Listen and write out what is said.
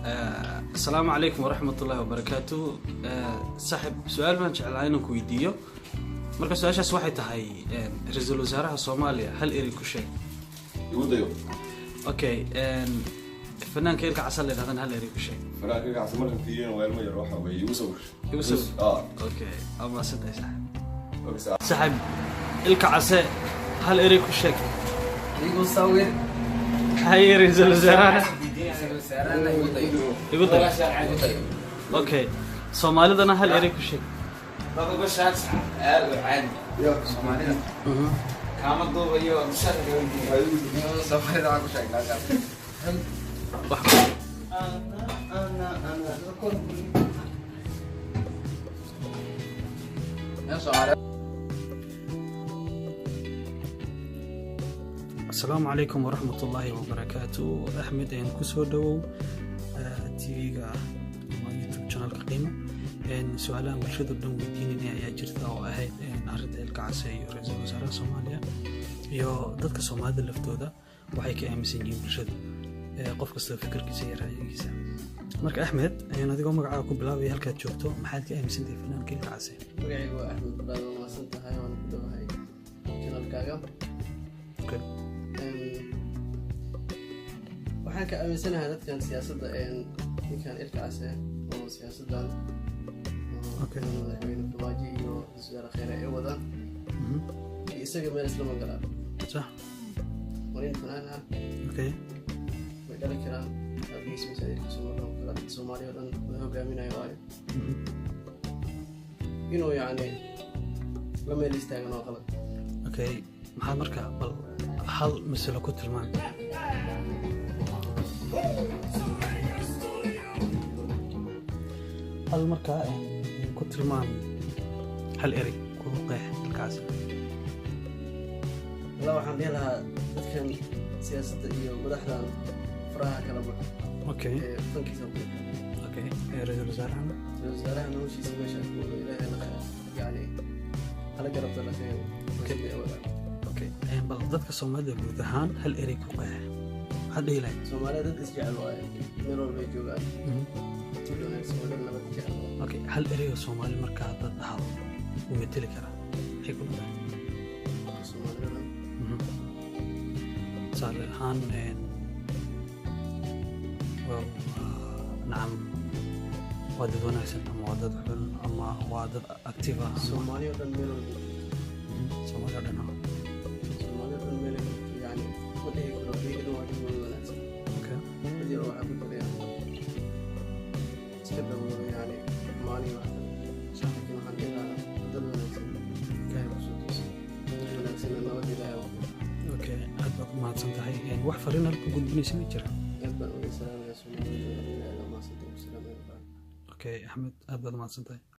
Asalaamu calaykum waraxmat ullahi wabarakaatu. Saaxib, su-aal baan jeclaa inaan ku weydiiyo. Marka su-aashaas waxay tahay, ra-iisul wasaaraha Soomaaliya hal erey ku sheeg. Igu dayo. Okay, fanaanka Ilka Casal la yidhahdana hal erey ku sheeg. Fanaanka Ilka Casal markan fiiriyana waa ilmo yar, waxa weeye igu sawir. Igu sawir. Ah. Okay, waa mahadsantahay, saaxib. Okay, saaxib. Saaxib, Ilka Case hal erey ku sheeg. Igu sawir. Haye, ra-iisul wasaarahana? Wasaarahana igu dayo. Igu dayo. Igu dayo. Okay, Soomaalidana hal erey ku sheeg. Soomaalida kaama duubayo. Soomaalida waxaan ku sheegnaa. Wax. Asalaamu calaykum waraxmat ullaahi wabarakaatu. Axmed, een kusoo dhawow TV-ga ama YouTube channelka Qiimo. Su-aalahan bulshada dhan weydiinayna ayaa jirta oo ahayd arrinta Ilka Case iyo ra-iisul wasaaraha Soomaaliya iyo dadka Soomaalida laftooda waxay ka aaminsan yihiin bulshada, qof kastoo fikirkiisa iyo ra'yigiisa. Marka Axmed, adigoo magacaaga ku bilaabaya, halkaad joogto, maxaad ka aaminsantahay fanaanka Ilka Case? Magacaygu waa Axmed Bulaad. Waa mahadsan tahay, waan ku dhawahay channelkaaga. Waxaan ka aaminsanahay dadkan siyaasadda, ninkan Ilka Case oo siyaasaddan oo madaxweyne Farmaajo iyo ra-iisul wasaare Kheyre ay wadaan iyo isaga meel islama galaan. Waa nin fanaan ah. Way dhali karaan aabihiis masaajidkiisa marnoo kale Soomaaliya oo dhan wada hogaaminayo waayo. Inuu yacni la meel istaagan oo qalad. Okay, maxaad marka bal hal masalo ku tilmaami, hal markaa ku tilmaam, hal erey ku qeex Ilkaas? Walaa, waxaan dhihi lahaa dadkan siyaasadda iyo madaxdan faraha kala bax ee fankiisa ku. Okay, ra-iisul wasaarahana? Ra-iisul wasaaraha noloshiisa meesha ku wado, Ilaahay la khayr, yacni hala garabta la khayr sida ay wadaan. Okay, bal dadka Soomaalida guud ahaan hal erey ku qeex, maxaad dhihi lahayd? Soomaalida dad isjecel waaye meel walbay joogaan. Dad wanaagsan oo dad nabad jecel waaye. Okay, hal erey oo Soomaali markaa dad dhahdo wuu mateli karaa, maxay ku tahay? Soomaalida dhan. Tusaale ahaan, nacam, waa dad wanaagsan ama waa dad xun ama waa dad active ah ama Soomaali oo dhan meel walba joogto. Soomaali oo dhan ah. Soomaali oo dhan meel ay joogto, yacni ma dhihi karo iyaga dhan waa dad wada wanaagsan. Dad yar waxaa ku jira yani iska dawoodo, yacni maalin wax kale. Laakiin waxaan dhihi lahaa dad wanaagsan Ilaahay kusoo toosay, dad wanaagsanna nabad Ilaahay u keeno. Okay, aad baad u mahadsan tahay. Wax fariin halka gudbinaysa ma jira? Aad baan uga salaamaya Soomaalida, aad mahadsantahay, ku salaamaya. Okay, Axmed, aad baad u mahadsan tahay.